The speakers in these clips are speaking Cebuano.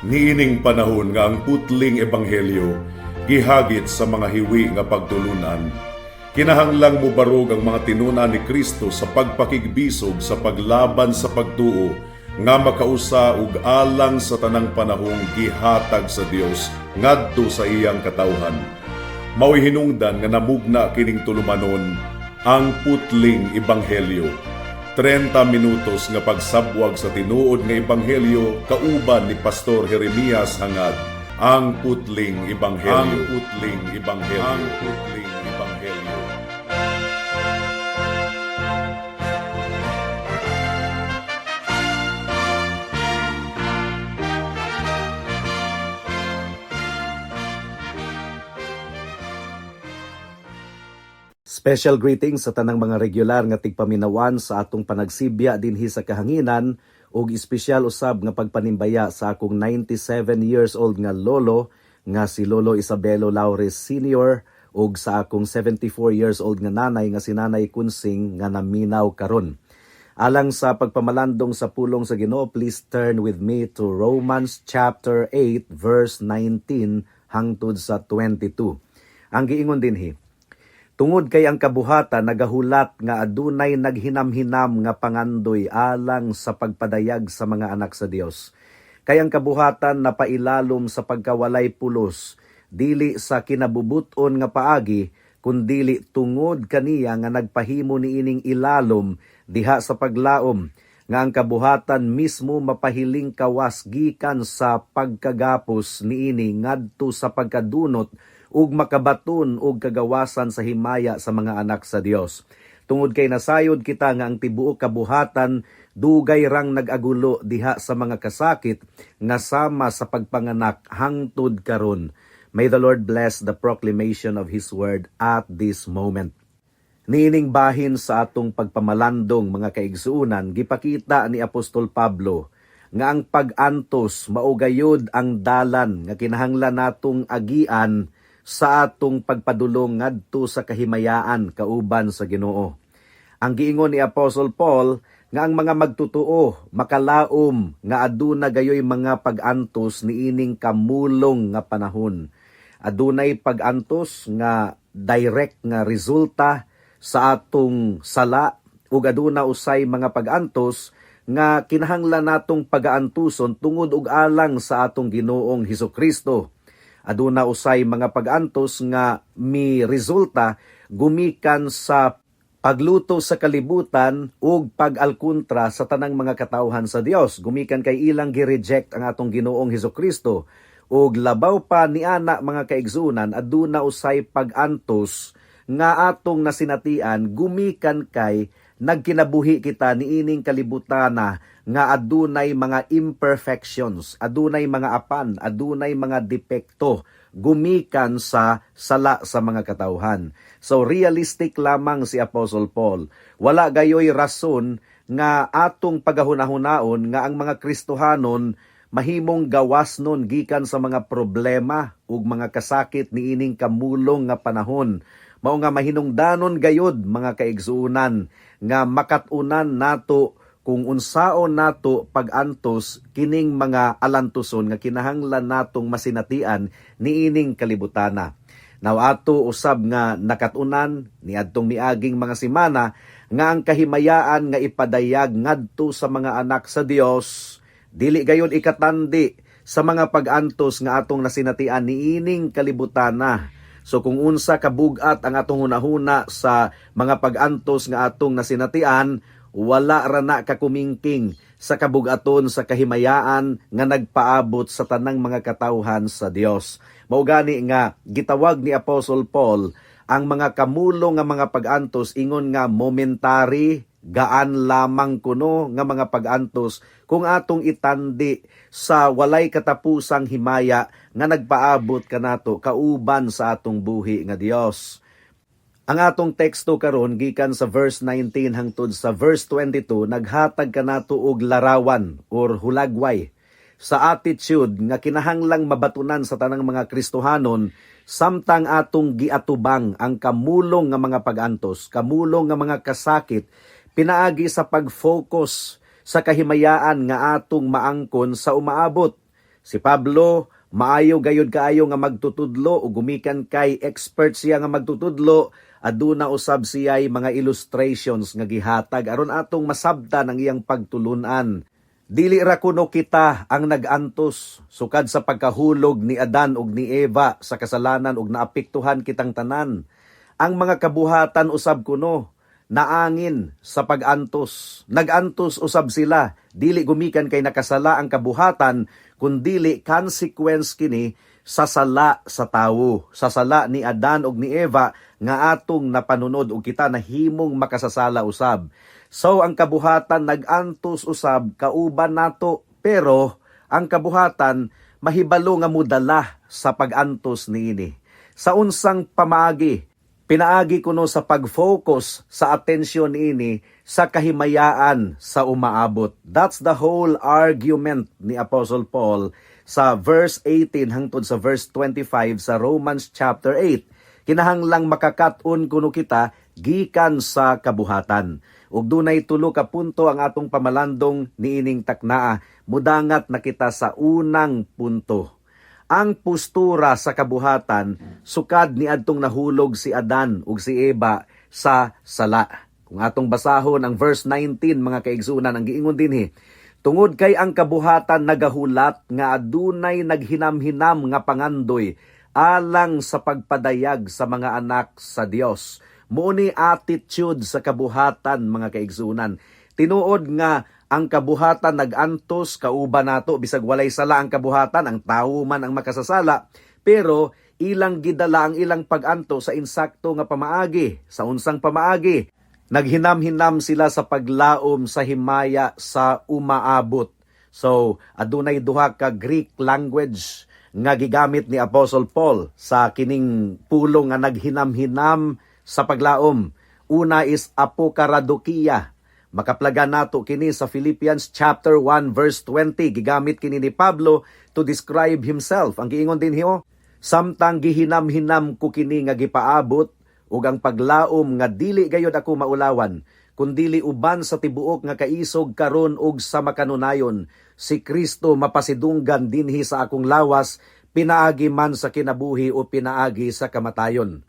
Niining panahon nga ang putling ebanghelyo gihagit sa mga hiwi nga pagtulunan, kinahanglang mubarog ang mga tinun-an ni Kristo sa pagpakigbisog sa paglaban sa pagtuo nga makausa ug alang sa tanang panahong gihatag sa Dios ngadto sa iyang katawhan. Mao'y hinungdan nga namugna kining tulumanon, Ang Putling Ebanghelyo. 30 minutos nga pagsabwag sa tinuod nga ebanghelyo kauban ni Pastor Jeremias Hangad. Ang Putling Ebanghelyo. Ang Putling Ebanghelyo. Ang Putling Ebanghelyo. Special greetings sa tanang mga regular nga tigpaminawan sa atong panagsibya dinhi sa kahanginan ug espesyal usab nga pagpanimbaya sa akong 97 years old nga lolo nga si Lolo Isabelo Laures Sr. ug sa akong 74 years old nga nanay nga si Nanay Kunsing nga naminaw karon. Alang sa pagpamalandong sa pulong sa Ginoo, please turn with me to Romans chapter 8 verse 19 hangtod sa 22. Ang giingon dinhi, "Tungod kay ang kabuhatan nagahulat nga adunay naghinamhinam nga pangandoy alang sa pagpadayag sa mga anak sa Dios. Kay ang kabuhatan napailalom sa pagkawalay pulos, dili sa kinabubuton nga paagi, kundili tungod kaniya nga nagpahimo niining ilalom diha sa paglaom, nga ang kabuhatan mismo mapahiling kawas gikan sa pagkagapos niini ngadto sa pagkadunot ug makabaton og kagawasan sa himaya sa mga anak sa Dios. Tungod kay nasayod kita nga ang tibuok kabuhatan dugay rang nag-agulo diha sa mga kasakit nga sama sa pagpanganak hangtod karon." May the Lord bless the proclamation of His word at this moment. Niining bahin sa atong pagpamalandong, mga kaigsuonan, gipakita ni Apostol Pablo nga ang pag-antos mao gayud ang dalan nga kinahanglan natong agian sa atong pagpadulong ngadto sa kahimayaan kauban sa Ginoo. Ang giingon ni Apostle Paul nga ang mga magtutuo makalaom nga aduna gayoy mga pag-antos niining kamulong nga panahon. Adunay pag-antos nga direct nga resulta sa atong sala ug aduna usay mga pag-antos nga kinahanglan natong pagaantuson tungod ug alang sa atong Ginoong Hesus Kristo. Aduna usay mga pag-antos nga mi resulta gumikan sa pagluto sa kalibutan ug pag-alkontra sa tanang mga katawhan sa Dios gumikan kay ilang gi-reject ang atong Ginoong Hesus Kristo. Ug labaw pa niana, mga kaigsunan, aduna usay pag-antos nga atong nasinatian gumikan kay nagkinabuhi kita niining kalibutana nga adunay mga imperfections, adunay mga apan, adunay mga depekto gumikan sa sala sa mga katawhan. So realistic lamang si Apostle Paul. Wala gayoy rason nga atong pagahunahunaon nga ang mga Kristohanon mahimong gawas nun gikan sa mga problema ug mga kasakit niining kamulong nga panahon. Mao nga mahinungdanon gayud, mga kaigsuonan, nga makat-unan nato kung unsaon nato pag-antos kining mga alantuson nga kinahanglan natong masinatian niining kalibutana. Now ato usab nga nakat-unan niadtong miaging mga semana nga ang kahimayaan nga ipadayag ngadto sa mga anak sa Dios dili gayon ikatandi sa mga pag-antos nga atong nasinatian niining kalibutana. So kung unsa kabugat ang atong hunahuna sa mga pag-antos nga atong nasinatian, wala ra na kakumingking sa kabugaton sa kahimayaan nga nagpaabot sa tanang mga katawhan sa Dios. Mao gani nga gitawag ni Apostle Paul ang mga kamulong nga mga pag-antos ingon nga momentary, gaan lamang kuno nga mga pag-antos kung atong itandi sa walay katapusang himaya nga nagpaabot kanato kauban sa atong buhi nga Dios. Ang atong teksto karon gikan sa verse 19 hangtod sa verse 22 naghatag kanato og larawan or hulagway sa attitude nga kinahanglang mabatunan sa tanang mga Kristohanon samtang atong giatubang ang kamulong nga mga pag-antos, kamulong nga mga kasakit pinaagi sa pag-focus sa kahimayaan nga atong maangkon sa umaabot. Si Pablo, maayo gayud kaayo nga magtutudlo ug gumikan kay expert siya nga magtutudlo, aduna usab siya'y mga illustrations nga gihatag aron atong masabtan ang iyang pagtulunan. Dili ra kuno kita ang nag-antos sukad sa pagkahulog ni Adan ug ni Eva sa kasalanan ug naapektuhan kitang tanan. Ang mga kabuhatan usab kuno naangin sa pag-antos. Nag-antos usab sila. Dili gumikan kay nakasala ang kabuhatan, kundili consequence kini sa sala sa tawo, sa sala ni Adan ug ni Eva nga atong napanunod ug kita nahimong makasasala usab. So ang kabuhatan nag-antos usab kauban nato, pero ang kabuhatan mahibalo nga mudala sa pag-antos niini. Sa unsang pamaagi? Pinaagi kuno sa pag-focus sa atensyon niini sa kahimayaan sa umaabot. That's the whole argument ni Apostle Paul sa verse 18 hangtod sa verse 25 sa Romans chapter 8. Kinahanglang makakat-on kuno kita gikan sa kabuhatan. Ug dunay tulo ka punto ang atong pamalandong niining taknaa. Mudangat na kita sa unang punto: ang postura sa kabuhatan sukad ni adtong nahulog si Adan ug si Eva sa sala. Kung atong basahon ang verse 19, mga kaigsunan, ang giingon dinhi, "Tungod kay ang kabuhatan nagahulat nga adunay naghinam-hinam nga pangandoy alang sa pagpadayag sa mga anak sa Dios." Mao ni attitude sa kabuhatan, mga kaigsunan. Tinuod nga ang kabuhatan nag-antos kauban nato bisag walay sala ang kabuhatan, ang tawo man ang makasasala, pero ilang gidala ang ilang pag-antos sa insakto nga pamaagi. Sa unsang pamaagi? Naghinam-hinam sila sa paglaom sa himaya sa umaabot. So, adunay duha ka Greek language nga gigamit ni Apostle Paul sa kining pulong nga naghinam-hinam sa paglaom. Una is apokaradokia. Makaplagan nato kini sa Philippians chapter 1 verse 20. Gigamit kini ni Pablo to describe himself. Ang giingon dinhi oh, "Samtang gihinam-hinam ko kini nga gipaabot ug ang paglaom nga dili gayod ako maulawan, kundili uban sa tibuok nga kaisog karon ug sa makanunayon, si Kristo mapasidunggan dinhi sa akong lawas, pinaagi man sa kinabuhi o pinaagi sa kamatayon."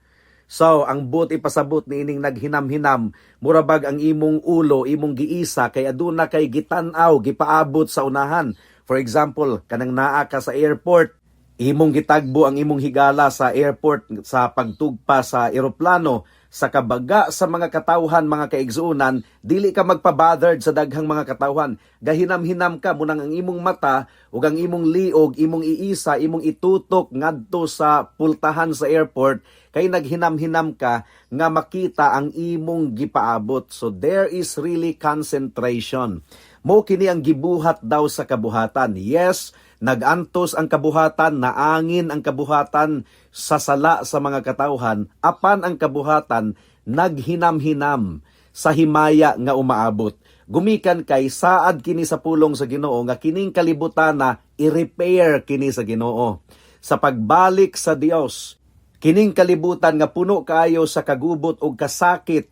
So, ang buot ipasabot ni ining naghinam-hinam, murabag ang imong ulo, imong giisa, kay aduna kay gitan-aw, gipaabot sa unahan. For example, kanang naa ka sa airport, imong gitagbo ang imong higala sa airport sa pagtugpa sa eroplano, sa kabaga sa mga katawhan, mga kaigsuonan, dili ka magpa-bothered sa daghang mga katawhan. Gahinam-hinam ka, munang ang imong mata ug ang imong liog, imong iisa, imong itutok ngadto sa pultahan sa airport kay naghinam-hinam ka nga makita ang imong gipaabot. So there is really concentration. Mo kini ang gibuhat daw sa kabuhatan. Yes, nagantos ang kabuhatan, naangin ang kabuhatan sa sala sa mga katawhan, apan ang kabuhatan naghinam-hinam sa himaya nga umaabot. Gumikan kay saad kini sa pulong sa Ginoo nga kining kalibutan na i-repair kini sa Ginoo. Sa pagbalik sa Dios, kining kalibutan nga puno kaayo sa kagubot ug kasakit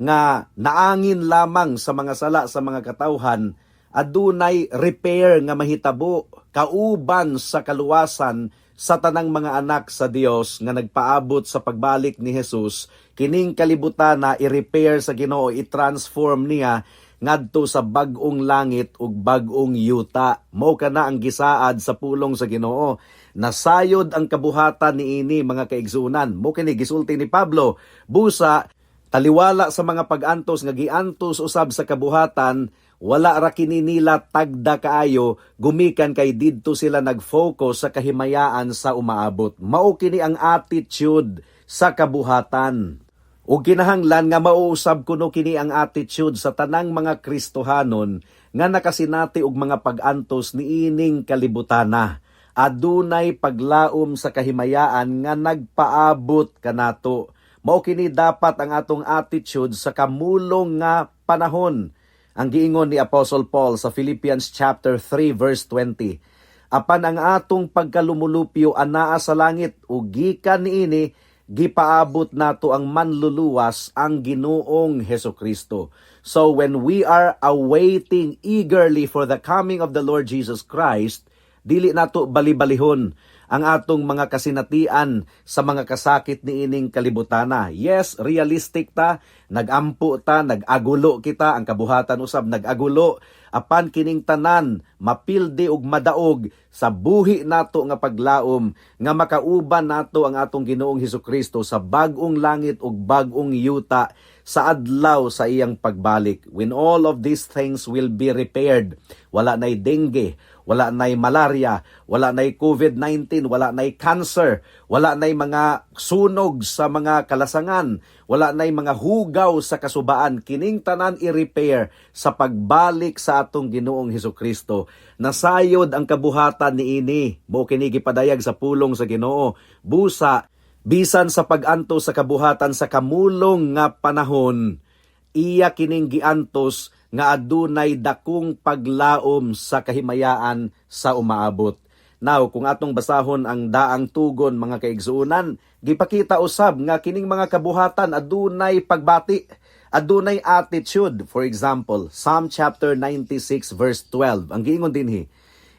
nga naangin lamang sa mga sala sa mga katawhan, adunay repair nga mahitabo kauban sa kaluwasan sa tanang mga anak sa Dios nga nagpaabot sa pagbalik ni Jesus. Kining kalibutan na i-repair sa Ginoo, i-transform niya ngadto sa bag-ong langit ug bag-ong yuta. Mao kana ang gisaad sa pulong sa Ginoo. Nasayod ang kabuhatan niini, mga kaigsuonan. Mo kini gisulti ni Pablo. Busa taliwala sa mga pag-antos nga giantos usab sa kabuhatan, wala ra kini nila tagda kaayo gumikan kay didto sila nag-focus sa kahimayaan sa umaabot. Mao kini ang attitude sa kabuhatan. Ug kinahanglan nga mauusab kuno kini ang attitude sa tanang mga Kristohanon nga nakasinati og mga pag-antos niining kalibutana. Adunay paglaom sa kahimayaan nga nagpaabot kanato. Mao kini dapat ang atong attitude sa kamulong nga panahon. Ang giingon ni Apostle Paul sa Philippians chapter 3 verse 20, "Apan ang atong pagkalumulupyo anaa sa langit ug gikan niini gipaabot nato ang manluluwas, ang Ginoong Hesukristo." So when we are awaiting eagerly for the coming of the Lord Jesus Christ, Dili nato bali-balihon ang atong mga kasinatian sa mga kasakit niining kalibutana. Yes, realistic ta, nagampo ta, nag-agulo kita, ang kabuhatan usab nag-agulo, apan kining tanan mapildi ug madaog sa buhi nato nga paglaom nga makauban nato ang atong Ginoong Hesukristo sa bag-ong langit ug bag-ong yuta sa adlaw sa iyang pagbalik, when all of these things will be repaired. Wala nay dengue, wala nay malaria, wala nay COVID-19, wala nay cancer, wala nay mga sunog sa mga kalasangan, wala nay mga hugaw sa kasubaan. Kining tanan i-repair sa pagbalik sa atong Ginoong Hesukristo. Nasayod ang kabuhatan niini. Mao kini gipadayag sa pulong sa Ginoo. Busa bisan sa pag-antos sa kabuhatan sa kamulong nga panahon, iya kining giantos nga adunay dakong paglaom sa kahimayaan sa umaabot. Now, kung atong basahon ang daang tugon, mga kaigsuonan, gipakita usab nga kining mga kabuhatan adunay pagbati, adunay attitude. For example, Psalm chapter 96 verse 12. Ang giingon dinhi,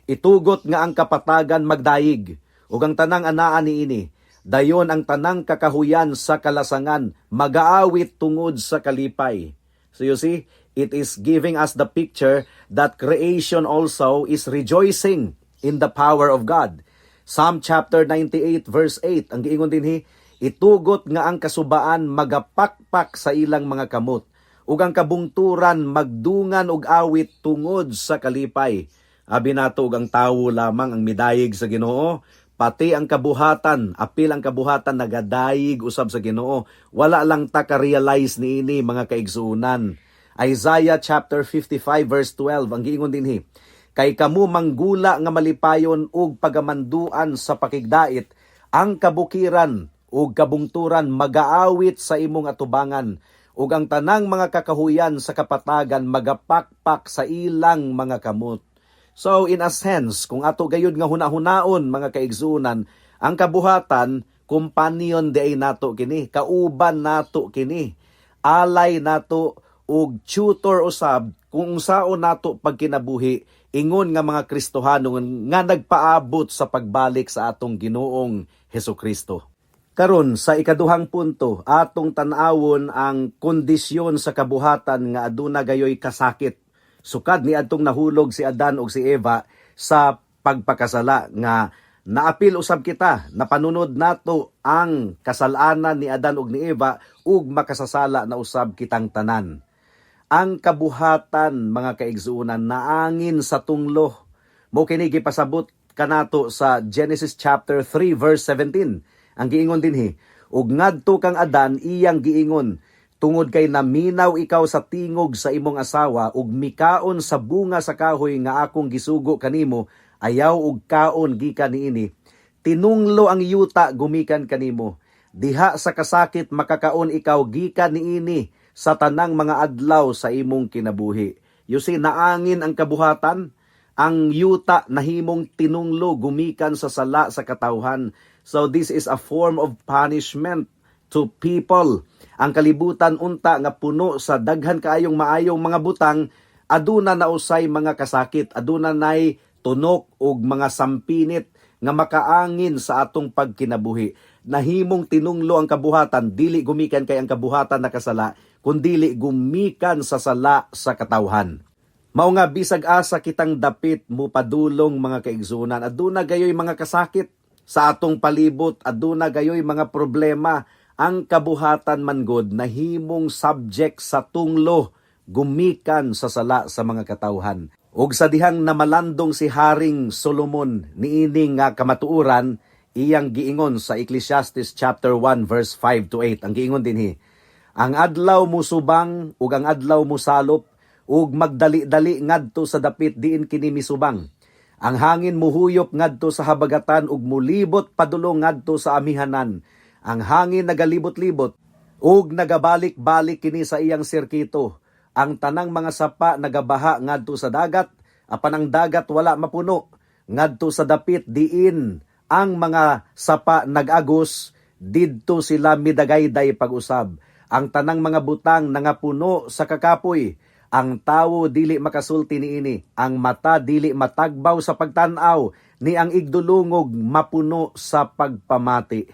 "Itugot nga ang kapatagan magdayig ug ang tanang anaa niini. Dayon ang tanang kakahuyan sa kalasangan magaawit tungod sa kalipay." So you see, it is giving us the picture that creation also is rejoicing in the power of God. Psalm chapter 98 verse 8, ang giingon dinhi, "Itugot nga ang kasubaan magapakpak sa ilang mga kamot ug ang kabungturan magdungan og awit tungod sa kalipay." Abi nato og ang tawo lamang ang midayig sa Ginoo, pati ang kabuhatan, apil ang kabuhatan, nagadayig usab sa Ginoo. Wala lang ta ka-realize niini, mga kaigsuonan. Isaiah chapter 55 verse 12, ang giingon dinhi, "Kay kamo manggula nga malipayon ug pagamanduan sa pakigdait, ang kabukiran ug kabungturan magaawit sa imong atubangan, ug ang tanang mga kakahuyan sa kapatagan magapakpak sa ilang mga kamot." So in a sense, kung ato gayud nga hunahunaon, mga kaigsuonan, ang kabuhatan, companion diay nato kini, kauban nato kini, alay nato ug tutor usab kung unsaon nato pagkinabuhi ingon nga mga Kristohano nga nagpaabot sa pagbalik sa atong Ginoong Hesukristo. Karon, sa ikaduhang punto, atong tan-awon ang kondisyon sa kabuhatan nga aduna gayoy kasakit. Sukad ni adtong nahulog si Adan ug si Eva sa pagpakasala nga naapil usab kita, napanunod nato ang kasalanan ni Adan ug ni Eva ug makasasala na usab kitang tanan. Ang kabuhatan, mga kaigsuonan, naangin sa tunglo. Mao kini gipasabot kanato sa Genesis chapter 3 verse 17. Ang giingon dinhi, "Ug ngadto kang Adan iyang giingon, 'Tungod kay naminaw ikaw sa tingog sa imong asawa ug mikaon sa bunga sa kahoy nga akong gisugo kanimo, ayaw og kaon gikan niini, tinunglo ang yuta gumikan kanimo. Diha sa kasakit makakaon ikaw gikan niini sa tanang mga adlaw sa imong kinabuhi.'" You see, naangin ang kabuhatan, ang yuta nahimong tinunglo gumikan sa sala sa katawhan. So this is a form of punishment to people. Ang kalibutan unta nga puno sa daghan kaayong maayong mga butang, aduna na usay mga kasakit, aduna nay tunok ug mga sampinit nga makaangin sa atong pagkinabuhi. Nahimong tinunglo ang kabuhatan, dili gumikan kay ang kabuhatan nakasala, kundili gumikan sa sala sa katawhan. Mao nga bisag asa kitang dapit mo padulong, mga kaigsuonan, aduna gayoy mga kasakit sa atong palibot, aduna gayoy mga problema. Ang kabuhatan man gud nahimong subject sa tunglo gumikan sa sala sa mga katawhan. Ug sa dihang namalandong si Haring Solomon niini nga kamatuoran, iyang giingon sa Ecclesiastes chapter 1 verse 5 to 8. Ang giingon dinhi, "Ang adlaw musubang ug ang adlaw musalop ug magdali-dali ngadto sa dapit diin kini misubang. Ang hangin muhuyop ngadto sa habagatan ug mulibot padulong ngadto sa amihanan. Ang hangin nagalibot-libot ug nagabalik-balik kini sa iyang sirkito. Ang tanang mga sapa nagabaha ngadto sa dagat, apan ang dagat wala mapuno. Ngadto sa dapit diin ang mga sapa nag-agos, didto sila midagayday pag-usab. Ang tanang mga butang nangapuno sa kakapoy. Ang tawo dili makasulti niini, ang mata dili matagbaw sa pagtan-aw, ni ang igdulungog mapuno sa pagpamati.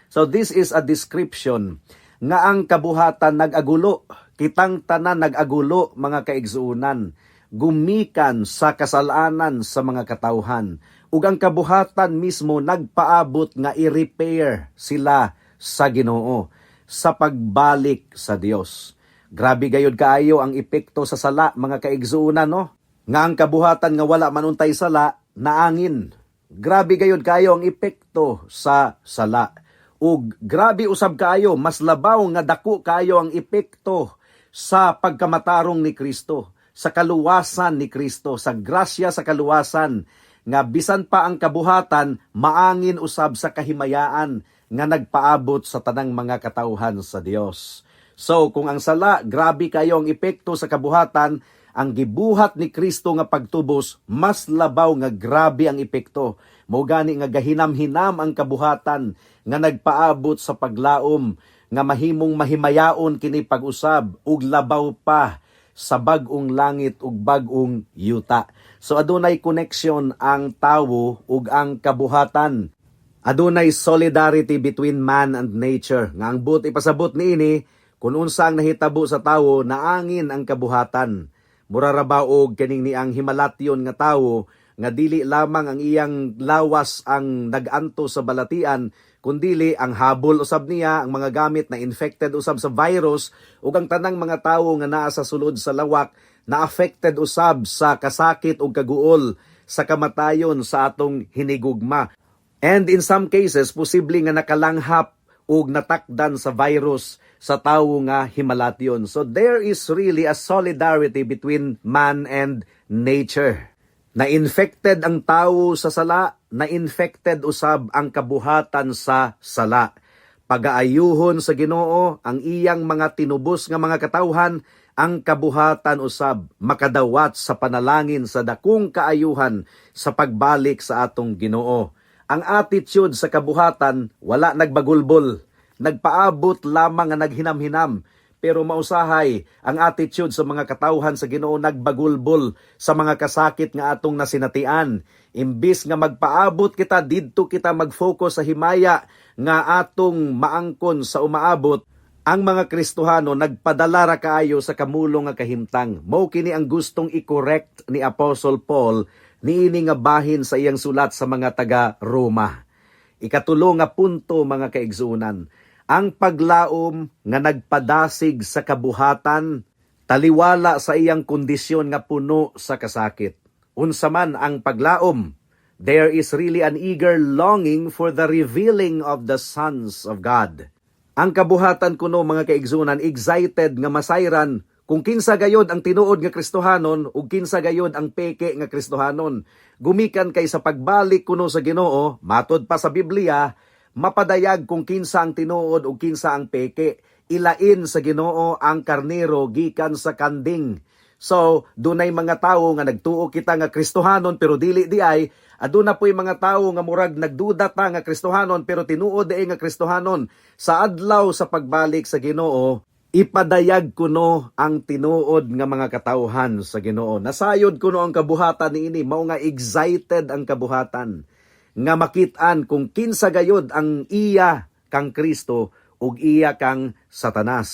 So this is a description nga ang kabuhatan nag-agulo. Kitang tanan nag-agulo, mga kaigsuonan, gumikan sa kasalanan sa mga katawhan. Ug ang kabuhatan mismo nagpaabot nga i-repair sila sa Ginoo sa pagbalik sa Dios. Grabe gayud kaayo ang epekto sa sala, mga kaigsuonan, no? Nga ang kabuhatan nga wala man untay sala naangin. Grabe gayud kaayo ang epekto sa sala. Ug grabe usab kaayo, mas labaw nga dako kaayo ang epekto sa pagkamatarong ni Kristo, sa kaluwasan ni Kristo, sa grasya sa kaluwasan nga bisan pa ang kabuhatan maangin usab sa kahimayaan nga nagpaabot sa tanang mga katawhan sa Dios. So kung ang sala, grabe kayo ang epekto sa kabuhatan, ang gibuhat ni Kristo nga pagtubos, mas labaw nga grabe ang epekto. Mao gani nga gahinam-hinam ang kabuhatan nga nagpaabot sa paglaom nga mahimong mahimayaon kini pag-usab ug labaw pa sa bag-ong langit ug bag-ong yuta. So adunay connection ang tawo ug ang kabuhatan. Adunay solidarity between man and nature. Nga ang buot ipasabot niini, kung unsa ang nahitabo sa tawo, naangin ang kabuhatan. Mura ra ba og kaning ni ang himalatyon nga tawo nga dili lamang ang iyang lawas ang nag-anto sa balatian, kundili ang habol usab niya, ang mga gamit na infected usab sa virus, ug ang tanang mga tawo nga naa sa sulod sa lawak na affected usab sa kasakit ug kaguol sa kamatayon sa atong hinigugma. And in some cases, posible nga nakalanghap ug natakdan sa virus sa tawo nga himalatyon. So there is really a solidarity between man and nature. Na-infected ang tawo sa sala, na-infected usab ang kabuhatan sa sala. Pagaayuhon sa Ginoo ang iyang mga tinubos nga mga katawhan, ang kabuhatan usab makadawat sa panalangin sa dakong kaayuhan sa pagbalik sa atong Ginoo. Ang attitude sa kabuhatan wala nagbagulbol, nagpaabot lamang nga naghinam-hinam, pero mausahay ang attitude sa mga katawhan sa Ginoo nagbagulbol sa mga kasakit nga atong nasinatian. Imbis nga magpaabot kita didto, kita mag-focus sa himaya nga atong maangkon sa umaabot. Ang mga Kristohano nagpadala ra kaayo sa kamulong nga kahimtang. Mao kini ang gustong i-correct ni Apostle Paul niini nga bahin sa iyang sulat sa mga taga Roma. Ikatulo nga punto, mga kaigsuonan, ang paglaom nga nagpadasig sa kabuhatan taliwala sa iyang kondisyon nga puno sa kasakit. Unsa man ang paglaom? There is really an eager longing for the revealing of the sons of God. Ang kabuhatan kuno, mga kaigsuonan, excited nga masayran kung kinsa gayod ang tinuod nga Kristohanon ug kinsa gayod ang peke nga Kristohanon. Gumikan kay sa pagbalik kuno sa Ginoo, matod pa sa Biblia, mapadayag kung kinsa ang tinuod ug kinsa ang peke. Ilain sa Ginoo ang karnero gikan sa kanding. So, dunay mga tawo nga nagtuo kita nga Kristohanon pero dili di ay, aduna po'y mga tawo nga murag nagduda ta nga Kristohanon pero tinuod diay nga Kristohanon. Sa adlaw sa pagbalik sa Ginoo, ipadayag kuno ang tinuod nga mga katawhan sa Ginoo. Nasayod kuno ang kabuhatan niini, mao nga excited ang kabuhatan nga makit-an kung kinsa gayod ang iya kang Kristo ug iya kang Satanas.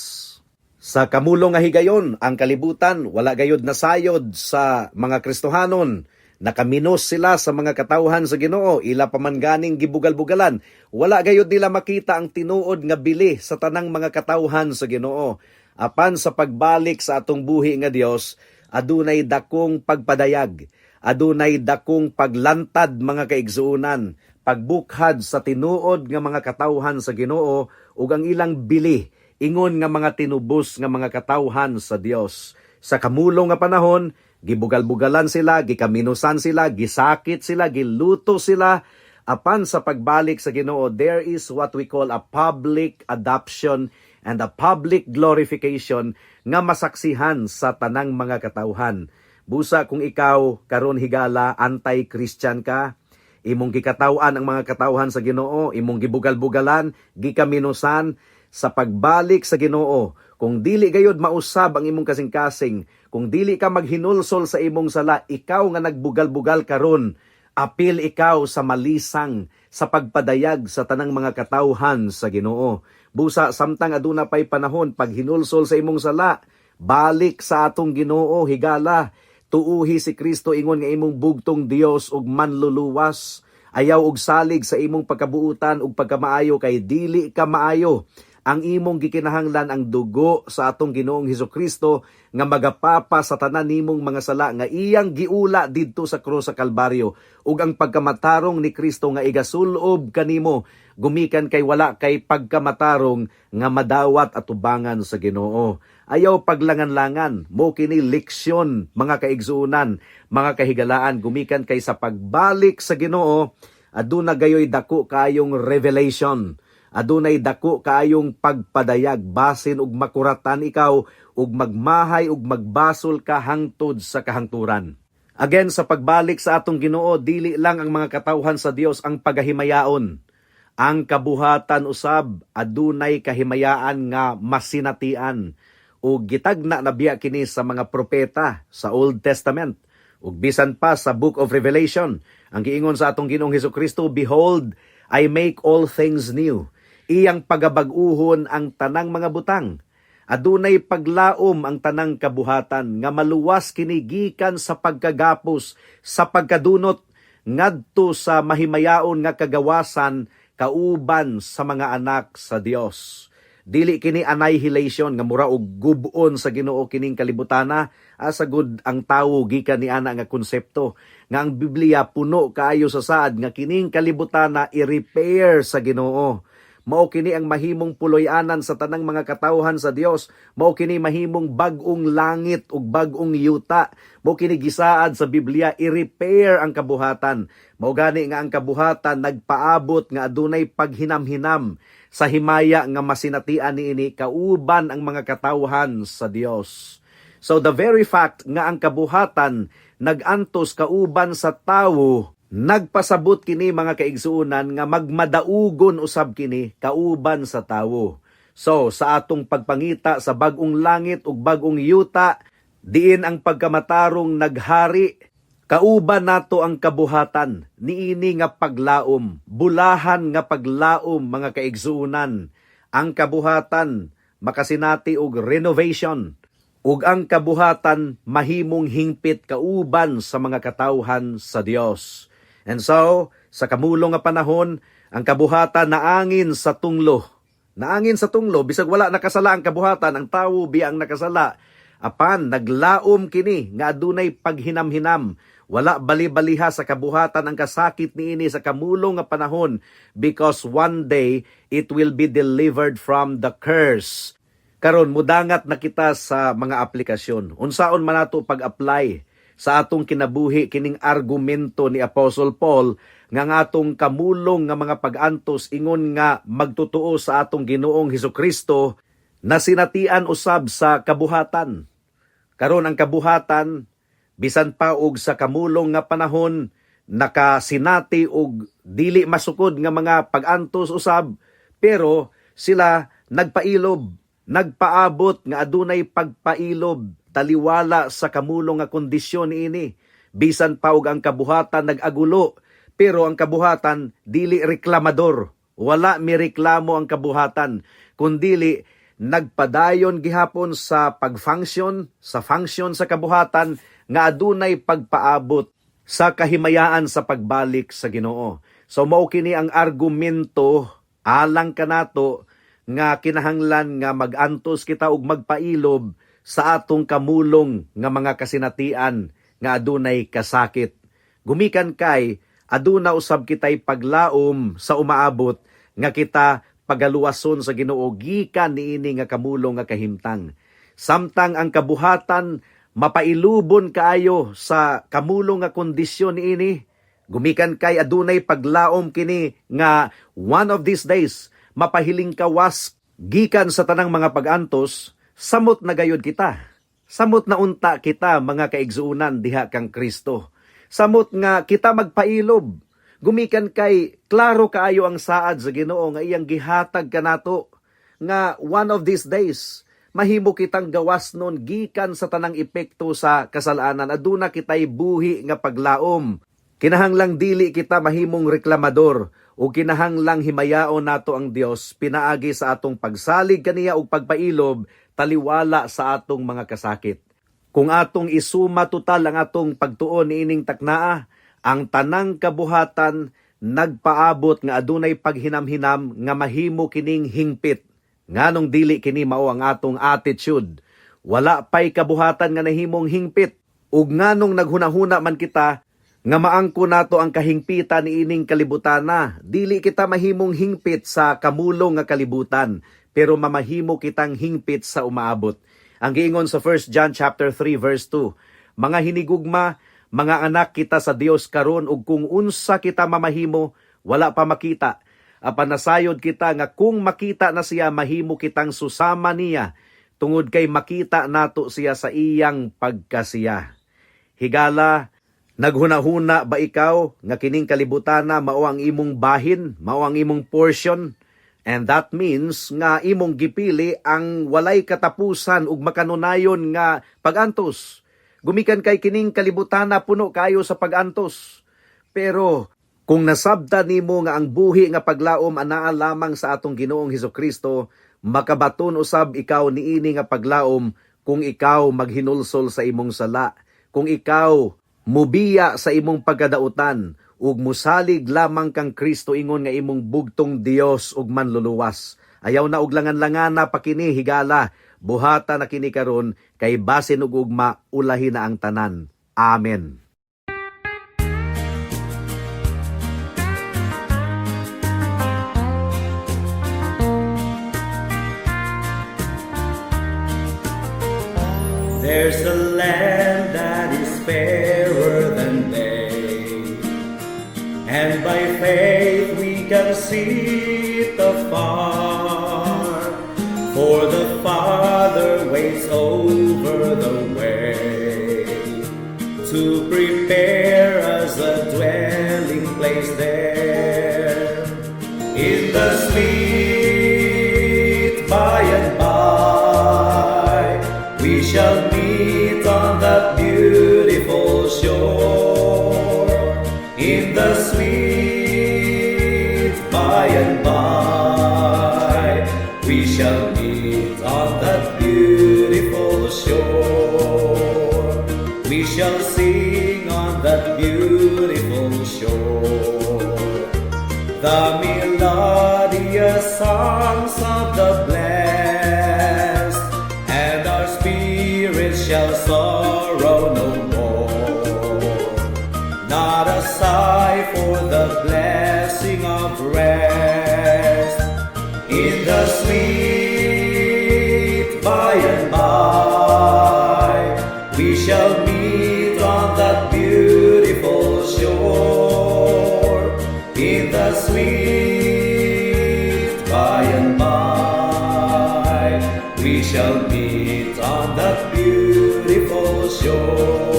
Sa kamulong nga higayon, ang kalibutan wala gayod nasayod sa mga Kristohanon. Nakaminos sila sa mga katawhan sa Ginoo, ila pa man ganing gibugal-bugalan. Wala gayod nila makita ang tinuod nga bili sa tanang mga katawhan sa Ginoo. Apan sa pagbalik sa atong buhi nga Dios, adunay dakong pagpadayag, adunay dakong paglantad, mga kaigsuonan, pagbukhad sa tinuod nga mga katawhan sa Ginoo ug ang ilang bili ingon nga mga tinubos nga mga katawhan sa Dios. Sa kamulong nga panahon, gibugal-bugalan sila, gikaminusan sila, gisakit sila, giluto sila. Apan sa pagbalik sa Ginoo, there is what we call a public adoption and a public glorification nga masaksihan sa tanang mga katawhan. Busa kung ikaw karon higala anti-Christian ka, imong gikataw-an ang mga katawhan sa Ginoo, imong gibugal-bugalan, gikaminusan, Sa pagbalik sa Ginoo, kung dili gayod mausab ang imong kasing-kasing, kung dili ka maghinulsol sa imong sala, ikaw nga nagbugal-bugal karon, apil ikaw sa malisang sa pagpadayag sa tanang mga katawhan sa Ginoo. Busa samtang aduna pay panahon, paghinulsol sa imong sala, balik sa atong Ginoo, higala, tuuhi si Kristo ingon nga imong bugtong Dios ug manluluwas. Ayaw og salig sa imong pagkabuutan ug pagkamaayo kay dili ka maayo. Ang imong gikinahanglan ang dugo sa atong Ginoong Hesus Kristo nga magapapa sa tanan nimong mga sala nga iyang giula didto sa krus sa Kalbaryo ug ang pagkamatarong ni Kristo nga igasulob kanimo gumikan kay wala kay pagkamatarong nga madawat atubangan sa Ginoo. Ayaw paglangan-langan, mo kini leksyon, mga kaigsuonan, mga kahigalaan, gumikan kay sa pagbalik sa Ginoo aduna gayoy dako kaayong revelation. Adunay dako kaayong pagpadayag, basin og makuratan ikaw ug magmahay ug magbasol ka hangtod sa kahangturan. Again, sa pagbalik sa atong Ginoo, dili lang ang mga katawhan sa Dios ang pagahimayaon. Ang kabuhatan usab adunay kahimayaan nga masinatian ug gitagna na biya kini sa mga propeta sa Old Testament ug bisan pa sa Book of Revelation. Ang giingon sa atong Ginoong Hesus Kristo, "Behold, I make all things new." Iyang pagabag-uhon ang tanang mga butang. Adunay paglaom ang tanang kabuhatan nga maluwas kini gikan sa pagkagapos, sa pagkadunot, ngadto sa mahimayaon nga kagawasan kauban sa mga anak sa Dios. Dili kini annihilation nga mura og gub-on sa Ginoo kining kalibutana. Asa gud ang tawo gikan ni ana nga konsepto nga ang Biblia puno kaayo sa saad nga kining kalibutana i-repair sa Ginoo. Mao kini ang mahimong puloy-anan sa tanang mga katawhan sa Dios. Mao kini mahimong bag-ong langit ug bag-ong yuta. Mao kini gisaad sa Biblia, i-repair ang kabuhatan. Mao gani nga ang kabuhatan nagpaabot nga adunay paghinamhinam sa himaya nga masinatian niini kauban ang mga katawhan sa Dios. So the very fact nga ang kabuhatan nagantos kauban sa tawo, nagpasabot kini, mga kaigsuonan, nga magmadaugon usab kini kauban sa tawo. So sa atong pagpangita sa bag-ong langit ug bag-ong yuta diin ang pagkamatarong naghari, kauban nato ang kabuhatan niini nga paglaom, bulahan nga paglaom, mga kaigsuonan. Ang kabuhatan makasinati og renovation ug ang kabuhatan mahimong hingpit kauban sa mga katawhan sa Dios. And so, sa kamulong nga panahon, ang kabuhatan naangin sa tunglo. Naangin sa tunglo, bisag wala nakasala ang kabuhatan, ang tawo biya ang nakasala. Apan, naglaom kini nga adunay paghinamhinam. Wala bali-baliha sa kabuhatan ang kasakit niini sa kamulong nga panahon because one day it will be delivered from the curse. Karon, mudangat na kita sa mga aplikasyon. Unsaon man nato pag-apply sa atong kinabuhi kining argumento ni Apostle Paul nga ang atong kamulong nga mga pag-antos ingon nga magtotoo sa atong Ginoong Hesus Kristo na sinatian usab sa kabuhatan? Karon, ang kabuhatan, bisan pa og sa kamulong nga panahon nakasinati og dili masukod nga mga pag-antos usab, pero sila nagpailob, nagpaabot nga adunay pagpailob taliwala sa kamulong nga kondisyon niini. Bisan pa og ang kabuhatan nag-agulo, pero ang kabuhatan dili reklamador. Wala mi reklamo ang kabuhatan, kundili nagpadayon gihapon sa pag-function, sa function sa kabuhatan nga adunay pagpaabot sa kahimayaan sa pagbalik sa Ginoo. So mao kini ang argumento alang kanato nga kinahanglan nga magantos kita og magpailob sa atong kamulong nga mga kasinatian nga adunay kasakit. Gumikan kay aduna usab kitay paglaom sa umaabot nga kita pagaluwason sa Ginoo gikan niini nga kamulong nga kahimtang. Samtang ang kabuhatan mapailubon kaayo sa kamulong nga kondisyon niini, gumikan kay adunay paglaom kini nga one of these days mapahiling kawas gikan sa tanang mga pag-antos, samot na gayod kita. Samot na unta kita, mga kaigsuonan diha kang Kristo. Samot nga kita magpailob. Gumikan kay klaro kaayo ang saad sa Ginoo nga iyang gihatag kanato. nga one of these days mahimo kitang gawas nun gikan sa tanang epekto sa kasalanan. Aduna kitay buhi nga paglaom. Kinahanglang dili kita mahimong reklamador o kinahanglang himayaon nato ang Dios pinaagi sa atong pagsalig kaniya og pagpailob taliwala sa atong mga kasakit. Kung atong isuma total ang atong pagtuon niining taknaa, ang tanang kabuhatan nagpaabot nga adunay paghinamhinam nga mahimo kining hingpit. Nganong dili kini mao ang atong attitude? Wala pay kabuhatan nga nahimong hingpit. Ug nganong naghunahuna man kita nga maangko nato ang kahingpitan niining kalibutana? Dili kita mahimong hingpit sa kamulong nga kalibutan, pero mamahimo kitang hingpit sa umaabot. Ang giingon sa 1 John chapter 3 verse 2, "Mga hinigugma, mga anak kita sa Dios karon ug kung unsa kita mamahimo wala pa makita. Apan nasayod kita nga kung makita na siya, mahimo kitang susama niya tungod kay makita nato siya sa iyang pagkasiya." Higala, naghunahuna ba ikaw nga kining kalibutana mao ang imong bahin, mao ang imong portion? And that means nga imong gipili ang walay katapusan ug makanunayon nga pagantos. Gumikan kay kining kalibutana puno kayo sa pagantos. Pero kung nasabta nimo nga ang buhi nga paglaom anaa lamang sa atong Ginoong Hesukristo, makabaton usab ikaw niini nga paglaom kung ikaw maghinulsol sa imong sala, kung ikaw mubiya sa imong pagkadautan ug musalig lamang kang Kristo ingon nga imong bugtong Dios ug manluluwas. Ayaw na og langan-langana pa kini, higala. Buhata na kini karon kay basin og ugma ulahi na ang tanan. Amen. There's a land that is fairer than day, and by faith we can see it afar. For the Father waits over the way to prepare us a dwelling place there. In the sweet by and by, we shall meet on that beautiful shore. In the sweet by and by, we shall meet on that beautiful shore. We shall sing on that beautiful shore the melodious songs of the blessed, and our spirits shall sorrow no more. Not a sigh for the blessing of rest. In the sweet by and by, we shall meet on that beautiful shore. In the sweet by and by, we shall meet on that beautiful shore.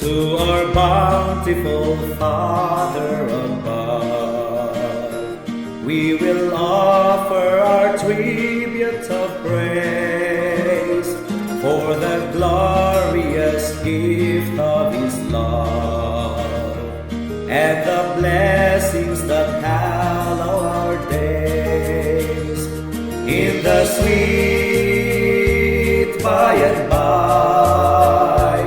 To our bountiful Father above, we will offer our tribute of praise for the glorious gift of His love and the blessings that hallow our days. In the sweet by and by,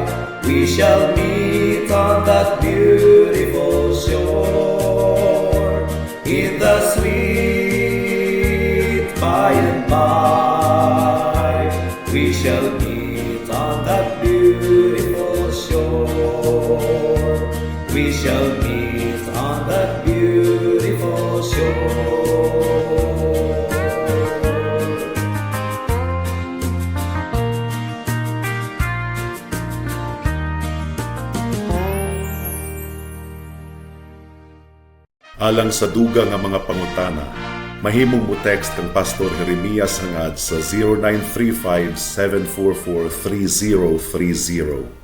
we shall meet on that beautiful shore. In the sweet by and by, we shall meet on that beautiful shore. We shall meet on that beautiful shore. Alang sa dugang nga mga pangutana, mahimong mo text kang Pastor Jeremias Hangad sa 0935-744-3030.